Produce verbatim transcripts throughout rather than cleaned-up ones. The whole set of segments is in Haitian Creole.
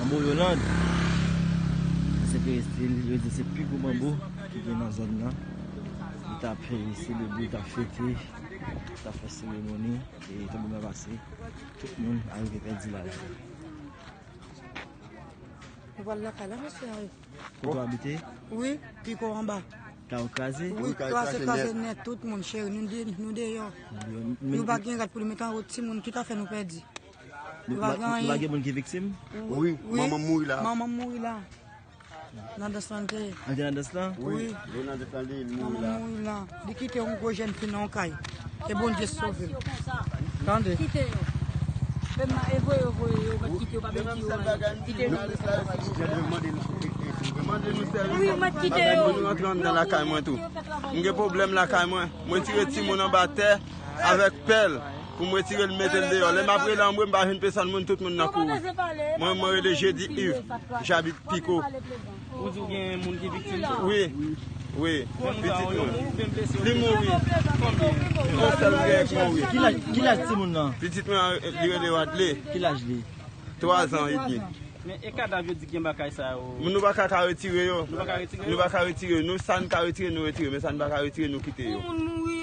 Manbo Yolande. Se ke se, yo di se pi gwo manbo ki gen nan zòn nan. Li t ap, eh, selebre, li t ap fete, li t ap fè seremoni, e tanbleman pase, tout moun arive pèdi lavi. Nou pral lakay la, mesye a. Kote w abite? Wi, Piko anba. Kay ou kraze? Wi, kraze nèt. Tout moun, cheri, nou de-, nou deyò. Nou pa gen rad pou nou met anwo, timoun, tout afè nou pèdi. Nou pa gen anyen. Nou pa gen moun ki viktim? Wi, manman m mouri la. Manman m mouri la. Nan dans lan te ye. An te nan dans lan? Wi. Wi. Yo nan dans lan, li, li mouri la. Manman m mouri la. Li kite yon gwo jèn fi nan yon kay. Ke Bondye sove l. Tande. Kite yo. Menm e voye yo, voye yo, mèt kite yo, pa mèt kite yo. Kite yo. Wi, mèt kite yo. Mwen rantre anndan lakay mwen tou. M gen pwoblèm lakay mwen. Mwen tire timoun anba tè avèk pèl pou mwen tire l mete l deyò. Lè m ap rele anmwe, m pa jwenn pèsòn moun, tout moun nan kouri. Mwen, mwen rele Jedi Yves. J'habite Piko. Ou di w gen moun ki viktim tou? Wi, wi. Pitit mwen. Li mouri. Yon sèl m gen ki mouri. Ki laj, ki laj timoun nan? Pitit mwen, li rele Wadley. Ki laj li? Twa zan edmi. Men e kadav yo di gen ba kay sa yo? Nou pa ka, ka retire yo. Nou pa ka retire yo? Nou pa ka retire yo. Nou, sa n ka retire, nou retire. Men sa n pa ka retire, nou kite yo.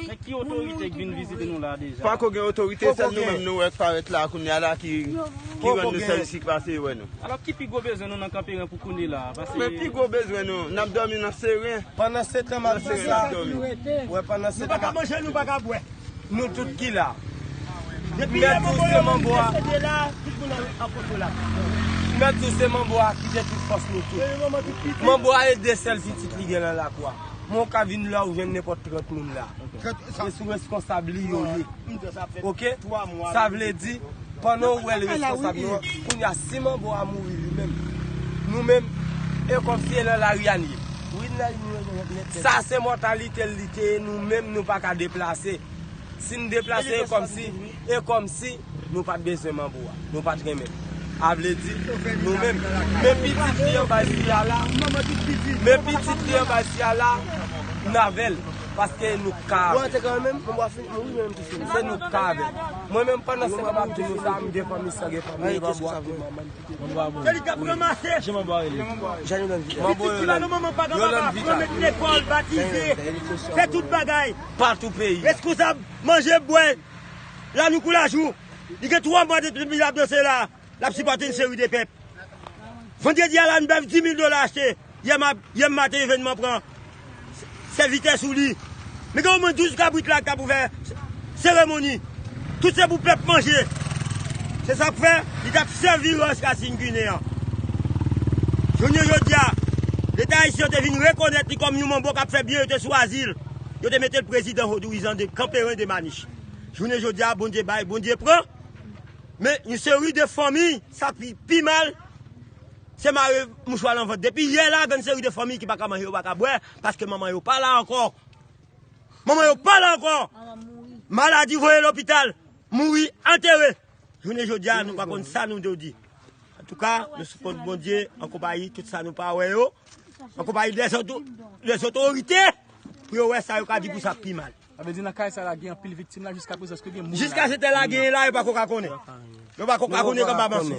Men ki otorite k vin vizite nou la deja? Pako gen otorite, sèl nou menm nou wè k parèt la kounye a la ki, ki rann nou sèvis, ki pase yo wè nou. Alò, ki pi gwo bezwen nou nan Kanperen pou kounye la? Paske men pi gwo bezwen nou, n ap dòmi nan seren. Pandan se tan, m ap di sa. Wè, pandan se tan, nou pa ka manje, nou pa ka bwè. Nou tout ki la. Depi yè manbo a desede la, tout moun an, an konsolab. Mèt di w se manbo a ki te tout fòs nou tout. Manbo a e de sèl pitit li gen nan lakou a. Men w ka vin la, ou jwenn nenpòt trant moun la. E sou reskonsab li yo ye. Oke? Sa vle di, pandan w wè l reskonsab yo, kounye a, si manbo a mouri li menm, nou menm, e kòmsi e nan lari a n ye. Sa se mòtalite l li te ye, nou menm, nou pa ka deplase. Si n deplase, e kòmsi, e kòmsi nou pa t bezwen manbo a, nou pa t renmen l. A vle di, nou menm, men pitit li anba si a la, men pitit li anba si a la, n avè l, paske nou ka avè l. Se nou ka avè l. Mwen menm, pandan se tan m ap di nou sa, m gen fanmi, san gen fanmi, e pa bwa pou manman m. Se li k ap ranmase. Jan manbo a rele? Pitit ki la nan manman pa kapab aprann, met lekòl, batize, fè tout bagay. Patou peyi. Reskonsab, manje, bwè, lanou kou lajou. Li gen twa mwa depi l ap danse la. L ap sipòte yon seri de pèp. Vandredi a la, nou bay dis mil dola achte. Yè ma-, yè maten, evènman pran sèvitè sou li. Men gen omwen douz kabrit la k ap ouvè seremoni. Tout se pou pèp manje. Se sa k fè, li t ap sèvi rans rasin ginen an. Jounen jodi a, Leta ayisyen te vin rekonèt li kòm yon manbo k ap fè byen, yo te swazi l. Yo te mete l prezidan vodouyizan de Kanperen de Manich. Jounen jodi a, Bondye bay, Bondye pran. Men yon seri de fanmi, sa pi, pi mal, se mare mouchwa nan vant. Depi yè la, gen yon seri de fanmi ki pa ka manje, yo pa ka bwè, paske manman yo pa la ankò. Manman yo pa la ankò. Maladi voye lopital, mouri, antere. Jounen jodi a, nou pa konn sa nou dwe di. Antouka, nou sou kont Bondye, an konpayi tout sa nou pa wè yo, an konpayi dèzoto-, dèzotorite, pou yo wè sa yo ka di pou sa pi mal. Sa vle di nan kay sa la gen anpil viktim la jiska prezan, èske gen moun la? Jiska se tè la genyen la, yo pako ka konnen. Yo pako ka konnen kòman mache.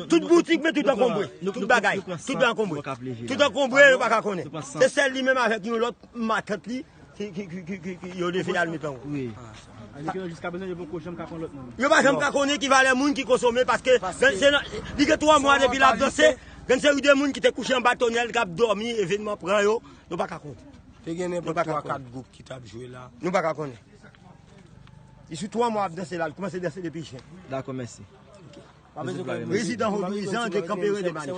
Tout boutik, men tout ankonbre. Tout bagay, tout ankonbre. Tout ankonbre, yo pa ka konnen. Se sèl li menm avèk yon lòt matant li ki, ki, ki, ki, ki, ki yo leve al met anwo. Wi. Sa vle di ke jiska prezan, yo poko janm ka pran lòt moun. Yo pa janm ka konnen ki valè moun ki konsome, paske gen, se nan, li gen twa mwa depi l ap danse, gen seri de moun ki te kouche anba tonnèl, k ap dòmi, evènman pran yo, nou pa ka konnen. Te gen nenpòt twa, kat gwoup ki t ap jwe la. Nou pa ka konnen. Li sou twa mwa ap danse la, li kòmanse danse depi jen. Dakò, mèsi. Prezidan vodouyizan de Kanperen de Manich.